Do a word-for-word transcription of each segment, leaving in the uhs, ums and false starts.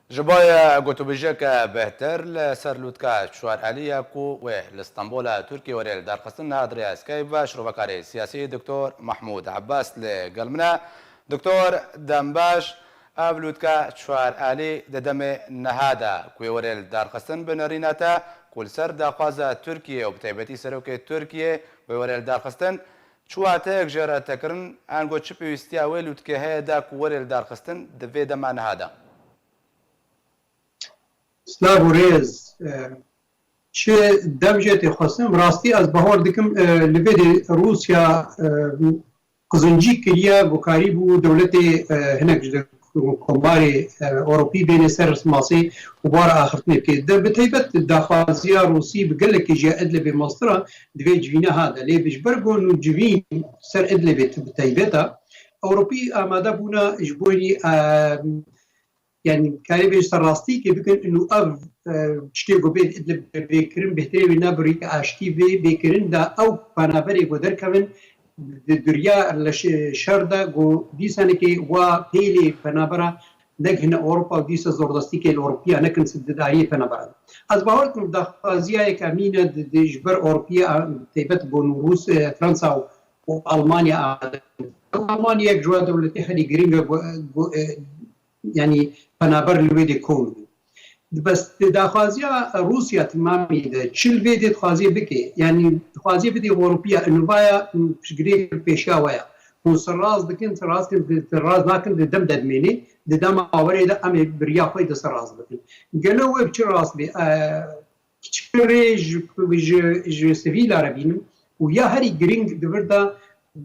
Ji bo ye gotûbêjiyeke bêhtir li ser lûtka Çwar Elî ye ku wê li Stenbola Tirkiyê were lidarxistin, niha di rêya Skype ve şirovekarê siyasî Doktor Mahmûd Ebbas li gel min e. Doktor, dem baş. Ev lûtka Çwar Elî di demê niha de ku wê were lidarxistin, bi nerîna te ku li ser daxwaza Tirkiyê û bi taybetî serokê Tirkiyê wê were lidarxistin, çi wateyek jê re tê kirin, ango çi pêwîstiya wê lûtkê heye de ku were lidarxistin di vê dema niha de? Silav û rêz. E, çi dem jê tê xwestin, rastî ez bahor dikim, e, li vê de Rûsya, e, qizincî kiriye, ku karîbû dewletê, e, hinek ji komarê, e, Ewropî bêne ser masê û bara axiftinê bike. De bi taybet daxwaziya Rûsî bi gelekî jî ya Idlibê mastir e, di vê civîna ha de. Lê ji ber ku nû civîn ser Idlibê bi taybet e, Ewropî amade bûne ji bo wî, e, yanî karê bê ji ser rastî ke bikin, û ev, e, tiştê ku bê Idlib vê kirin, bêhtirê wê ne bi rî aştî vê bê kirin, da ew penaberê ku derkevin, di duriya li şe-, şer de ku dîsanekê wa pêlê penabera negihine Ewropa û dîsa zordestîkê li Ewropiya nekin didariyê penabera. Ez bawer dikim daxwaziya yekemîn e di, di ji ber Ewropiya, taybet ku nû Rûs, e, Fransa û, û Almanya a. Almanya yek ji wa dewletê herî giring e ku, ku, e, yanî penaber li wê dê kom bû. Bes di daxwaziya Rûsya timamî de çi li vê dê dixwazê bike, yanî dixwazê bidê Ewropiya, û vaya piştgirêk pêşiya we ya. Hûn serrast dikin, serrast dikin, serrast nakin, di dem de dimêne, di dema awerê de em ê bi riya xwe de serrast bikin. Gelo wê bi çi rast bê? E, çi rê ji, ji, ji sivîla re bînim û ya herî giring di vir de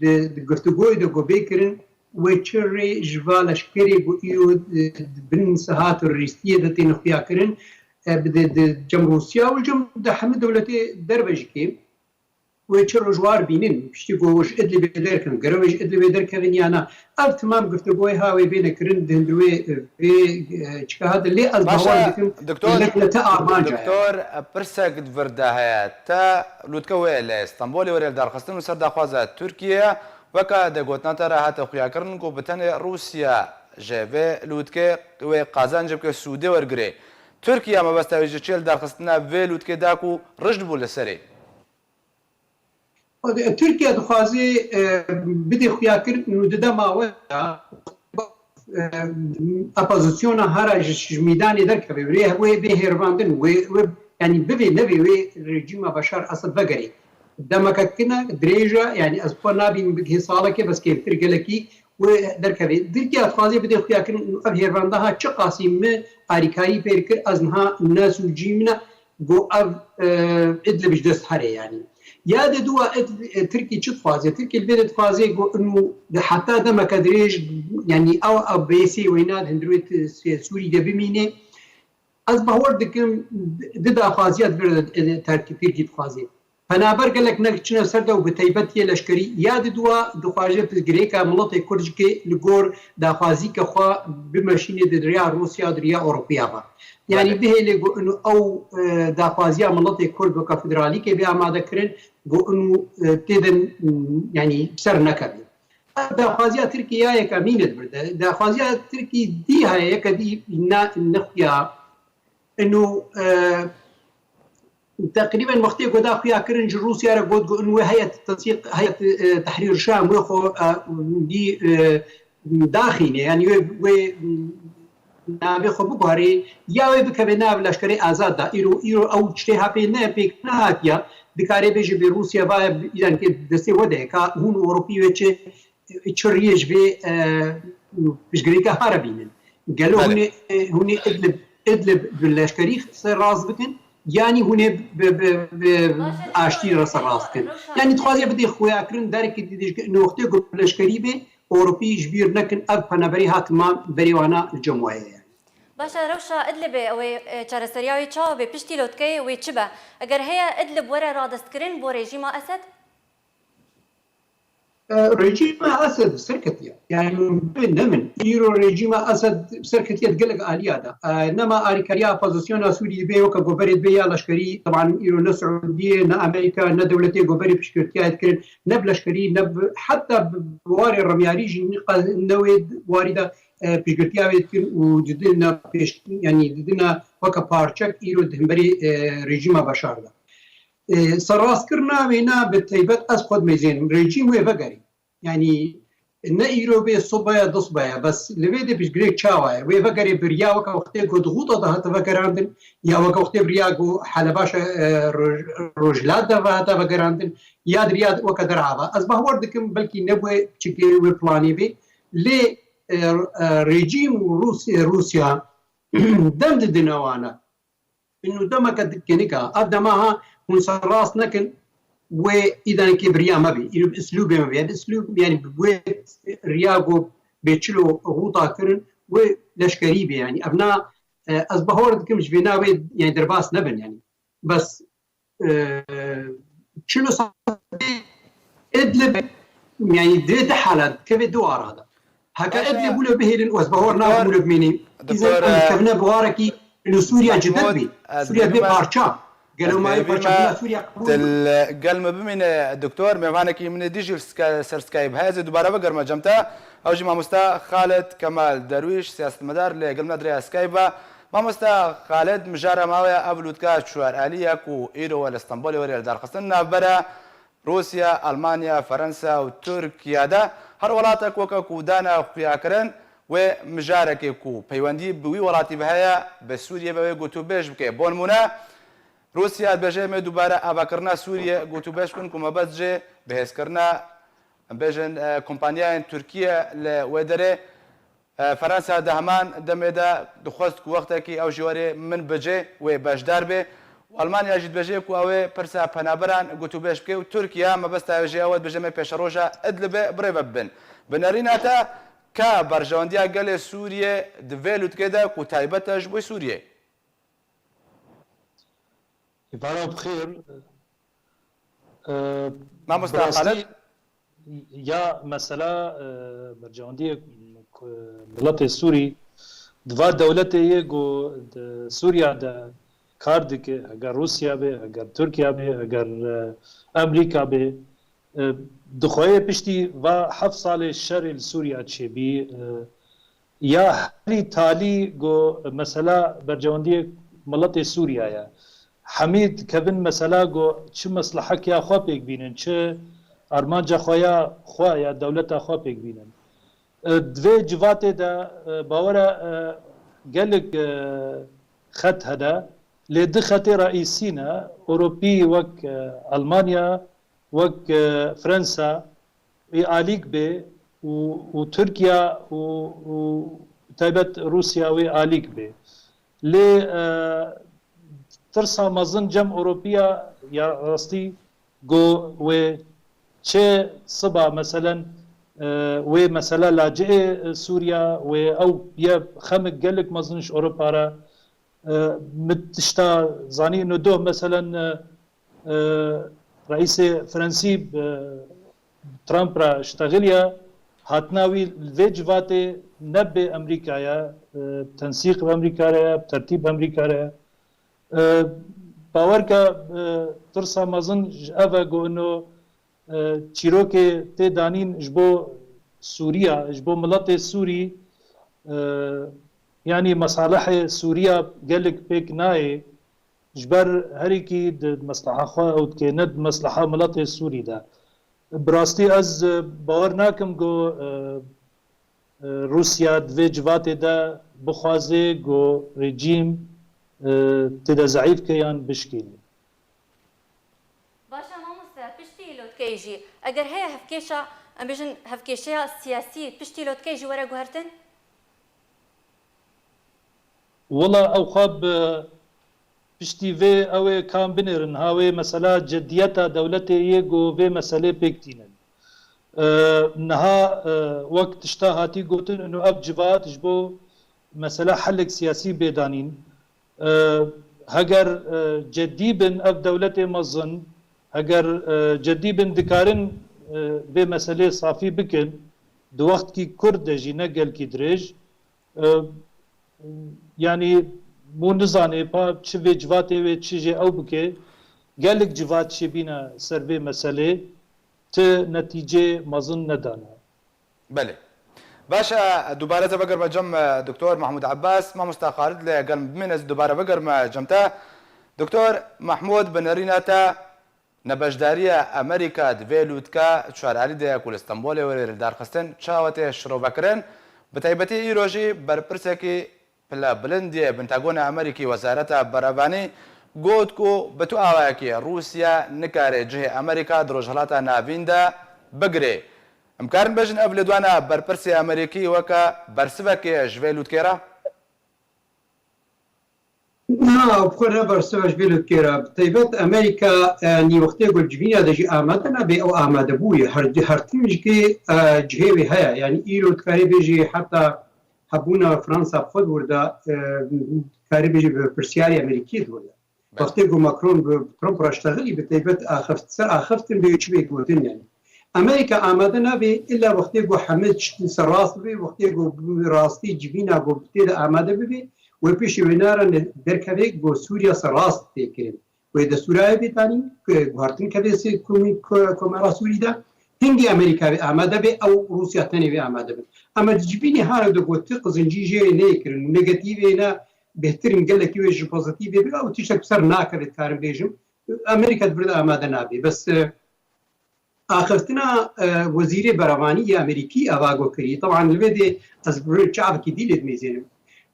di, di guftûgoyê de ku bê kirin, wê çi rê ji va leşkerê ku îro di, di bin siha terorîstiyê de têne xuya kirin, e, bi di, di cem Rûsya û cem di hemû dewletê derve jî kêm, wê çi rojwar bînin, piştî ku ji Idlibê derkevin, gere wê ji Idlibê derkevin ya na. Ev timam guftûgoyê ha wê bêne kirin, di hundir wê, e, vê, e, çika hate. Lê ez bawer dikim, Doktor, gelek ne te armanca ye. Doktor, pirsek di vir de heye. Te lûtke wê li Stenbolê were lidarxistin û ser daxwaza Tirkiyê ye. Weke di gotina te re hate xuyakirin ku bi tenê Rûsya ji vê lûtkê wê qazanc bike, sûdê wergirê. Tirkiye mebesta wê ji çi ye lidarxistina vê lûtkê da ku rijd bû li serê? Tirkiye dixwaze, e, bidê xuyakirin û di dema we de, e, opozisyona hara ji, ji mîdanê derkeve, wê, wê bê hêrvandin, wê, wê, yanî bivê nevê wê rejîma Beşar Esed vegerê. Demeke kin e, dirêj e, yanî ez xwe nabînim bigihê salekê, bes kêmtir gelekî wê derkevê. Tirkiye dixwaze bidê xuyakirin û ev hêrvanda ha çiqasî min alîkarî pê dikir, ez niha ne sûcî min e, ku ev, e, Idlib ji dest here yanî. Ya de dû wa Id-, e, Tirkî çi dixwaze? Tirkî li vê de dixwaze ku inu di heta demeke dirêj, yanî ew, ew bêsê wêna di hundirê Sûrî de bimîne. Ez bawer dikim di daxwaziya di vir de, e, Tirkî, Tirkî dixwaze. Penaber gelek ne çine ser de û bi taybet yê leşkerî ya di dû wa dixwaze piştgirêka miletê Kurd jî li gor daxwazîke xwe bimeşîne di riya Rûsya, di riya Ewropiya ve. Yanî bihêle ku inu ew, e, daxwaziya miletê Kurd weke federalîkê bê amade kirin, ku inu, e, tê de, m, yanî ser nekeve. Ev daxwaziya Tirkî ya yekemîn e di vir de. Daxwaziya Tirkî dî heye, yeke dî ne, nexuya. Inu, e, teqrîben wextê ku da xuya kirin ji Rûsya re got ku in wê heyet tesîq, heyet, e, Tehrîr Şam wê xwe, e, dî, e, daxîne, yanî wê, wê navê xwe biguherê, ya wê bikeve nav leşkerê azad da. Îro, îro ew tiştê ha pê ne, pêk nehatiya, dikare bêje bê Rûsya vaye, yanî destê we de ye, ka hûn û Ewropî wê çi çi riyê ji vê, e, piştgirêka ha re bînin? Gelo hûn ê, hûn ê Idlib, Idlib bi leşkerî ser rast bikin, yanî hûn ê bi, bi, bi aştî re ser rast bikin? Yanî dixwaze bidê xuyakirin, derekê dî dişke, noxtê ku bi leşkerî bê, Ewropî ji bîr nekin, ev penaberî hatima berê wana li cem waye ye. Baş e, rewşa Idlibê ew ê, e, çareseriya wê çawa bê, piştî lotkeyê wê çi be? Eger heye Idlib were radestkirin bo rejîma Esed? E, rejîma Esed bi ser ketiye. Yani, bi ne min. Îro rejîma Esed bi ser ketiye di gelek aliya de. E, nema alîkariya opozisyona Sûrî dibe weke goverê dibe ya leşkerî, teban îro ne Siûdiyê, ne Amerîka, ne dewletê goverê piştgirtiyayê dikirin, ne bi leşkerî, ne bi, heta bi warê remyarî jî ne wê warî de e, piştgirtiya wê dikin û didina pêş, yanî didina weke parçek îro di hemberî, e, rejîma Beşar de. E, serrastkirina wêna bi taybet ez xwe dimêzênim. Rejîm wê vegerî. Yanî ne îro bê, sibe ye, du sibe ye. Bes li vê de piştgirêk çawa ye? Wê vegerê biriya weke wextê ku di Xûta de hate vegerandin, ya weke wextê biriya ku Helebşa, e, Roj-, Rojhilat de hate vegerandin, ya di riya weke derhava. Ez bahwer dikim belkî nebûye çikê wê planê bê. Lê, e, e, rejîm û Rûsya, Rûsya dem didine wana. Inu demeke di kenika. Ev dema ha hûn serrast nekin, wê îdanekê biriya me bê. Îro bi islûbê me bê. Bi islûb, yanî bi wê riya ku bê çilo Xûta kirin, wê leşkerî bê. Yanî ev na, e, ez bahwer dikim ji vê na wê, yanî derbas nebin yanî. Bes, e, çilo Îdlib, yanî di, di halat keve du ara da. Heke Baş e. Îdlib wilo bihêlin û ez bahwer nakim wilo bimînî. Îzin Doktor, em e, kevine buharekî li Sûriya Mahmud, cuded bî. Ez Sûriya bê bêvî me, parça. Gelo ez mayê bêvî parça me bila Sûriya qebûl. Til gel me bimîne, doktor, mêvanekî min ê dî jî li Sky-, ser Skype heye, ez ê dubare bigerime cem te. Ew jî mamosta Xalid Kemal Derwîş, siyasetmedar, li gel me di rêya Skype be. Mamosta Xalid, mijara me weye ev lûtka çuar alî ye ku îro we li Stenbolê were li darxistin navbere. Rûsya, Almanya, Ferensa û Tirkiye de her welatek weke ku dane xuyakirin wê mijarekê ku peywendî bi wî welatî ve heye, bi Sûriyê ve wê gotûbêj bike. Bo nimûne, Rûsya dibêje, em ê dubare avakirina Sûriyê gotûbêj bikin ku mebest jê bihêzkirina, em bêjin, e, kompanyayên Tirkiye li wê derê. E, Ferensa di heman demê de dixwest ku wextekî ew ji warê min bicê, wê beşdar bê. Û Almanya jî dibêje ku ew ê pirsa penaberan gotûbêj bike û Tirkiye mebesta wê jî ew e, dibêje em ê pêşeroja Idlibê birêve bibin. Bi nerîna te, ka berjewendiya gelê Sûriyê di vê lûtkê de ku taybet e ji bo Sûriyê? Îvara bi xêr. E, Mamosta bi rastî Xalid? Ya mesela, e, bercewendiyê ku miletê Sûrî di va dewletê yê ku di Sûriya de kar dike, heger Rûsya be, heger Tirkiya be, heger, e, Amerîka be, e, dixweyê piştî va heft salê şerê li Sûriya çêbî, e, ya herî talî ku mesela bercewendiyê miletê Sûriya ye. Hemî dikevin mesela ku çi meslehek ya xwe pêk bînin, çi armanca xwe ya xwe ya dewleta xwe pêk bînin. E, di vê civatê de, e, bawera, e, gelek, e, xet hene, lê di xetê reîsî ne, Ewropî wek, e, Almanya, wek, e, Fransa, wê alîk bê û, û Tirkiya û, û taybet Rûsya wê alîk bê. Lê, e, tirsa mezin cem Ewropiya ya rastî ku wê çi siba, meselen, e, wê mesela laciyê Sûriya wê ew ye xemik gelek mezin ji Ewropa re. E, min tişta zanî ino doh, meselen, e, e, reîsê Fransî, e, Trump re ştexiliye, hatina wî li vê civatê ne bi Amerîka ye, e, tensîq bi Amerîka re ye, bi tertîb bi Amerîka re ye. E, bawer ke, e, tirsa mezin ji ev e ku ino, e, çîrokê tê danîn ji bo Sûriya, ji bo miletê Sûrî, e, yanî mesalihê Sûriya gelek pêk nayê, ji ber herîkî di mesleha xwe ew dikê, ne di mesleha miletê Sûrî de. Bi rastî ez, e, bawer nakim ku, e, e, Rûsya di vê civatê de bixwaze ku rejîm, e, tê de zeîf ke yan bişkîne. Baş e mamoste, piştî lûtkeyê jî, eger heye hevkêşa, em bêjin hevkêşeya siyasî, piştî lûtkeyê jî were guhertin? Wela ew xwe bi piştî vê ew ê kam binêrin, ha wê mesela cediyeta dewletê yê ku vê meselê pêk tînin. E, niha, e, wek tişta hatî gotin, ino ev civat ji bo mesela helek siyasî bê danîn. E, heger, e, cedî bin ev dewletê mezin, heger, e, cedî bin dikarin, e, vê meselê safî bikin, di wextkî kurt de jî ne gelkî dirêj, e, yanî mû nizanê pa çi vê civatê wê çi jê ew bike, gelek civat çêbîne ser vê meselê, ti netîcê mezin nedane. Belê. Baş e, dubare te vegerme cem, e, Doktor Mahmûd Ebbas, mamosta Xalid li gel min bimîne, ez dubare vegerme cem te. Doktor Mahmûd, bi nerîna te, nebeşdariya Amerîka di vê lûtke çaralî de ku li Stenbolê were li darxistin, çawa tê şirovekirin? Bi taybetî îro jî berpirsekî pile bilind yê Pentagonê Amerîkî, Wezareta Berevanî, got ku bi tu awayekî Rûsya nikare cihê Amerîka di Rojhilata Navîn de bigire. Em karin bêjin ev lêdwana berpirsê Amerîkî weke bersivekê ji vê lûtkê re? Na, ew xwe ne bersiva ji vê lûtkê re. Bi taybet Amerîka, e, yanî wextê ku li civîna de jî amade nabê, ew amade bûye. Her, her tim jî, e, cihê wê heye. Yanî îro dikarê bêjî heta hebûna Fransa bi xwe di wir de, e, dikarê bêjî bi pirsiyarê Amerîkî di wir de. Belê. Wextê ku Macron bi Trump re ştexilî, bi taybet axift, ser axiftin bê çi bê gotin yani. Amerîka amade nabe illa wextê ku hemî tişt ser rast bibe, wextê ku bi rastî civîna ku tê de amade bibe, wê pêşî wê nara ne derkeve ku Sûriya ser rast tê kirin. Wê destûrayê bê tanî, ku guhertin keve sê komî-, ko-, komara Sûrî de, hingî Amerîka vê amade be, ew Rûsya tenê vê amade bin. Ama di civînê hare de ku ti qizincî jê neyê kirin û negatîvê ne bêhtir in, gelekî wê ji pozîtîvê be, ew tiştek bi ser nakeve, dikarim bêjim. Amerîka di vir de amade nabe. Bes, e, axiftina, e, wezîrê berevanî yê Amerîkî eva got kirî. Teban li vê de ez bi çavekî dî lê dimêzênim.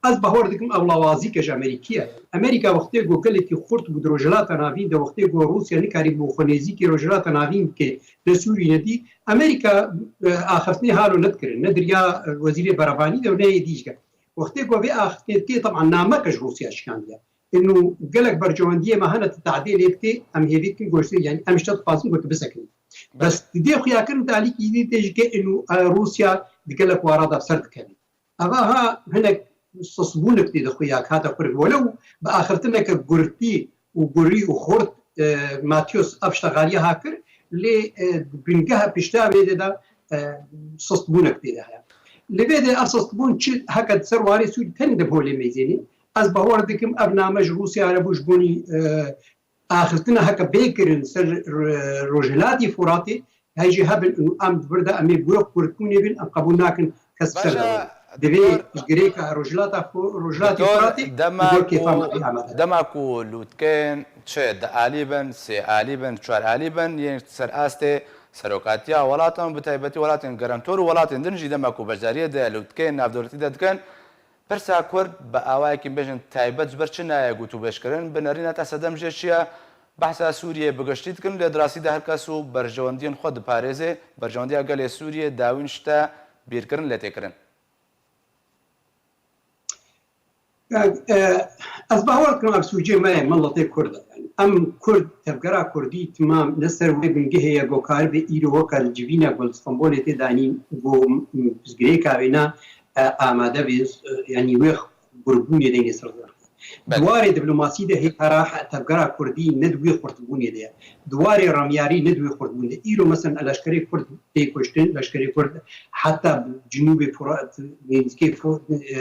Ez bawer dikim ew lawazîke ji Amerîkî ye. Amerîka wextê ku gelekî xurt bû di Rojhilata Navîn de, wextê ku Rûsya nikarîbû xwe nêzîkî Rojhilata Navîn bike, ne Sûrî ne dî, Amerîka, e, axiftinê halo nedikirin. Ne di riya, e, wezîrê berevanî de û ne yê dî jî. Wextê ku vê axiftinê dikê, teban nameke ji Rûsya şikandiye. Ino gelek berjewendiyê me hene, tu tehdê lê dikê, em hêvî dikin goştê, yani em ji te dixwazin ku tu bisekinî. Belê. Bes tu dê xuyakirin talîkî dî tê jî ke ino, e, Rûsya di gelek wara de ser dikeve. Eva ha hinek sisbûnek tê de xuyak hate xwe, welew bi axiftineke gurtî û gurî û xurt, e, Matius ev ştexaliya ha kir, lê, e, bingeha pişta vê de de, e, sistbûnek tê de heye. Li vê de ev sistbûn çi heke di ser warê Sûrî tenê de holê meyzênê. Ez bawer dikim ev name ji Rûsya re bû ji bonî, e, axiftina heke bê kirin ser, e, Rojhilatî Furatê, hej jî hebin û em di vir de em ê bi wê xurtbûnê bin, em qebûl nakin kes bi ser de were. Divê ji girêka Rojhilata Fu-, Rojhilatî Furatê, dema ku, dema ku lûtkên çi di alî bin, sê alî bin, çar alî bin, yên ser astê serokatiya welatan, bi taybetî welatên garantor û welatên din jî dema ku beşdariyê di lûtkên navdewletî de dikin, pirsa Kurd bi awayekî bêjin taybet ji ber çi nayê gotûbêjkirin, bi nerîna te sedem jê çi ye? Behsa Sûriyê bi giştî dikin, lê di rastî de her kes û berjewendiyên xwe diparêze, berjewendiya gelê Sûriyê dawîn ji te bîrkirin lê tê kirin. Yani, e, ez bawer dikim ev sûcê me ye, miletê Kurd e. Yani, em Kurd, tevgera Kurdî timam ne ser wê bingehê ye ku karibe îro weke li civîna ku li Stenbolê tê danîn, ku, m, pirsgirêka wêna, e, amade be, e, yani wê gurbûnê deynê ser. Belê. Di warê diplomasî de hê hera tevgera Kurdî ne di wê xurtbûnê de ye. Di warê remyarî ne di wê xurtbûnê de. Îro mesela leşkerê Kurd tê kuştin, leşkerê Kurd heta Cinûbê Furat, nêzîkê Fu-, e,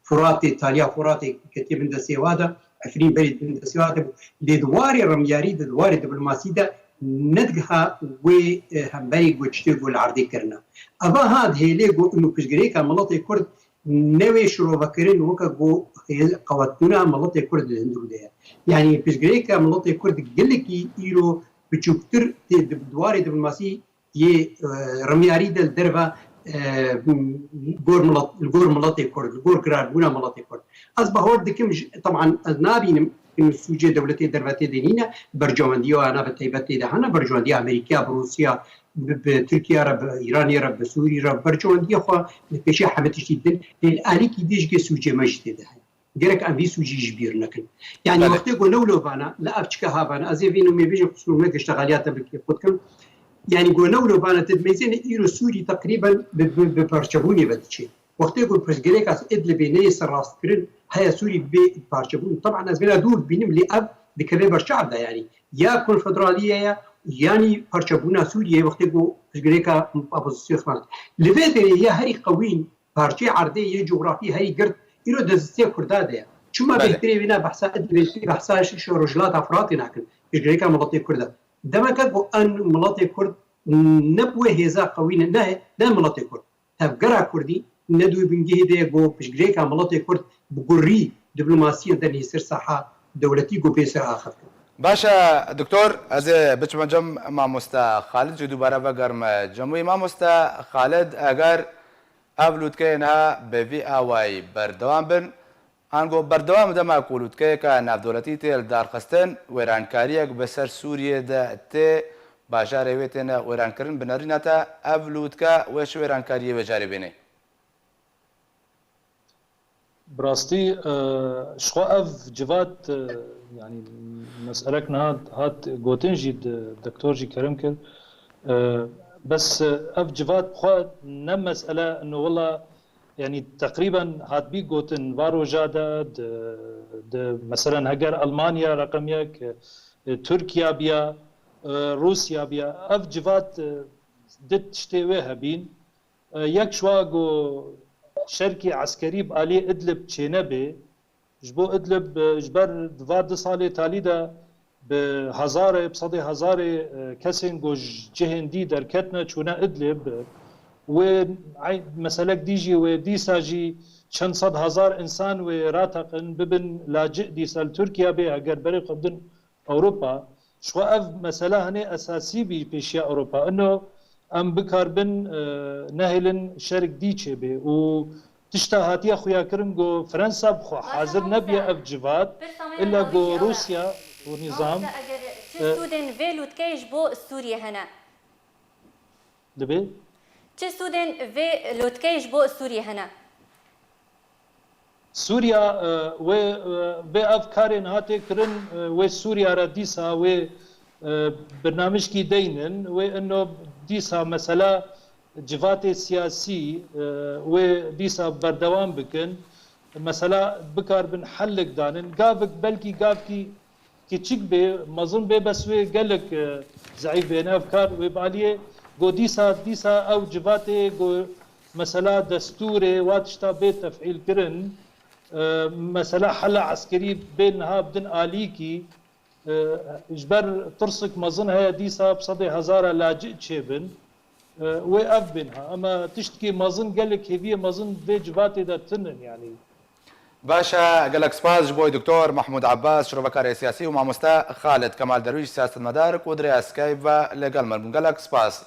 Furatê, taliya Furatê ketiye bin destê wa de, Efrîn berê bin destê wa de bû. Lê di warê remyarî de, di warê diplomasî de nedigiha wê, e, hemberî ku tiştê ku li erdê kirine. Eva ha dihêlê ku û pirsgirêka miletê Kurd ne wê şirovekirin weke ku qewetbûna miletê Kurd di hundir de ye. Yanî pirsgirêka miletê Kurd gelekî îro biçûktir tê di warê diplomasî yê, e, remyarî de li derve, e, gor milet, li gor miletê Kurd, li gor girarbûna miletê Kurd. Ez bawer dikim, ji, teban ez nabînim, sûcê dewletê derve tê de nîne, berjewendiya wana bi taybet tê de hene, berjewendiya Amerîkaya bi Rûsya, bi, bi Tirkiye re, bi Îranê re, bi Sûrî re, berjewendiya xwe li pêşiya hemî tiştî din, lê li alîkî dî jî sûcê me jî tê de heye. Gerek em vî sûcî ji bîr nekin. Yani Belê. Wextê ku newlo vana, li ev çike ha vana, ez ê vî nimê bêjim, qisûr me gişte xaliya te bikê xwe dikim. Yani ku newlo vana te dimeyzêne îro Sûrî teqrîben bi, bi, bi parçebûnê ve diçe. Wextê ku pirsgirêka Idlibê neyê serrastkirin, heye Sûrî bê parçebûn. Teban ez vêna dûr dibînim, lê ev dikeve ber çav de yani. Ya konfederaliye ye, yanî parçebûna Sûriyeyê wextê ku pirsgirêka opozîsyonê xwend. Li vê derê ya herî qewîn parçeyê erdê yê cografî herî girt îro destê Kurda de ye. Çima Belê. Bêhtirê wî ne behsa Idlibê, behsa şi-, şi Rojhilata Firatê nakin, piştgirêka miletê Kurd e. Demeke ku en miletê Kurd ne bi wê hêza qewî ne, ne, ne miletê Kurd. tevgera Kurdî ne di wî bingehî de ye ku piştgirêka miletê Kurd bi gurî diplomasiyên te nî ser saha dewletî ku pê ser axiftin. Baş e, doktor, ez ê biçime cem mamoste Xalid jî dubare vegerime cem wî. Mamoste Xalid, eger ev lûtkeyên ha bi vî awayî berdewam bin, ango berdewam dema ku lûtkeyeke navdewletî tê lidarxistin, wêrankariyek bi ser Sûriyê de tê, bajarê wê têne wêrankirin, binerîne te ev lûtke wê çi wêrankariyê wê carê bênê? Bi rastî, e, ji xwe ev civat, e, yanî meselek niha hat gotin jî di-, doktor jî kerem kir. E, bes, e, ev civat bi xwe ne mesele, no wela, yanî teqrîben hatbî gotin va roja de di, di, meselen heger Almanya reqem yek, e, Tirkiya biya, e, Rûsya biya, ev civat, e, di tiştê wê hebîn. E, yek ji wa ku şerkî eskerî bi aliyê Idlib çênebê, ji bo Idlib, e, ji ber di va du salê talî de bi hezarê, bi sedê hezarê, e, kesên ku ji cihên dî derketine çûne Idlib, wê ey-, meselek dî jî wê dîsa jî çend sed hezar însan wê rateqin, bibin lacih dîsa li Tirkiye bê, heger berê xwe bidin Ewropa. Ji xwe ev mesela hinê esasî bî pêşiya Ewropa. Ino em bikaribin, e, nehêlin şerik dî çêbê û tişta hatiye xuyakirin ku Fransa bi xwe hazir nebiye ev civat, illa ku Rûsya û nîzam. Mamoste, eger çi e, sûdên vê lûtkeyê ji bo Sûriyê hene? Dibê? Çi sûdên vê lûtkeyê ji bo Sûriyê hene? Sûriya, e, wê, e, vê ev karên hatê kirin, e, wê Sûriya re dîsa wê, e, birnamijkî deynin, wê ino dîsa mesela civatê siyasî, e, wê dîsa berdewam bikin. Mesela bikaribin hellik danin. Gavik belkî gavkî kiçik bê, mezin bê, bes wê gelek, e, zeîf bê. Ev kar wê bi aliyê go dîsa, dîsa ew civatê go mesela destûrê wa tişta bê tefîl kirin, e, mesela hela eskerî bê niha bidin alîkî, e, ji ber tirsik mezin heye dîsa bi sedê hezara lacî çêbin, e, wê ev bên ha. Ema tiştkî mezin gelek hêviyê mezin vê civatê de tinin yanî. Baş e, gelek spas ji bo Doktor Mehmûd Abbas, şirovekarê siyasî û mamoste Xalid Kemal Derwîş, siyasetmedar ku di rêya Skype ve li gel me bûn. Gelek spas.